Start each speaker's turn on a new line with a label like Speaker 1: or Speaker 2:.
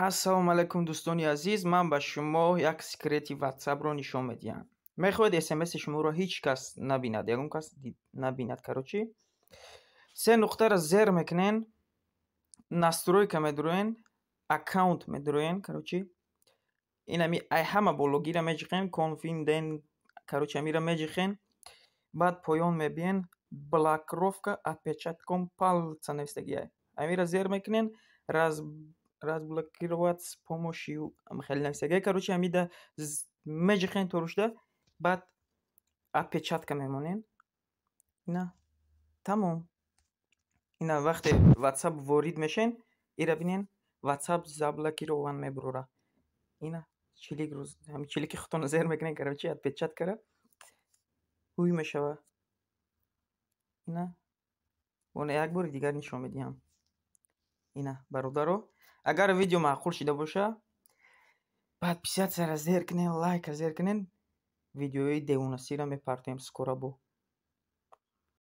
Speaker 1: Ассалому алайкум, дӯстони азиз! Ман ба шумо як секрети Ватсапро нишон медиҳам. Мехоҳед, смси шуморо ҳеҷ кас набинад, ягон кас набинад. Короче, се нуқтаро зер мекунен, настройка медуроен, аккаунт медуроен. Короче, инами ай ҳама бологира меҷиқен, конфиден, короче, амира меҷиқен. Баъд поён мебиен, блокировка отпечатком пальца навистагиай, амира зер мекунен, разблокировать с помощью хеле навистагиай. Короче, амида меҷиқен то рушда, баъд отпечатка мемонен. Ина, тамом. Ина, вақте Ватсап ворид мешен, ира бинен, Ватсап заблокирован мебурора. Ина, чилик, чилики худтонро зер мекунен, короче, отпечаткара ҳуй мешава. Ина, бона, як бори дигар нишон медиҳам. Ина, бародаро, агар видео маъқул шида боша, подписатьсяро зер кунен, лайка зер кунен. Видеои девонасиро мепартоем скоро бо.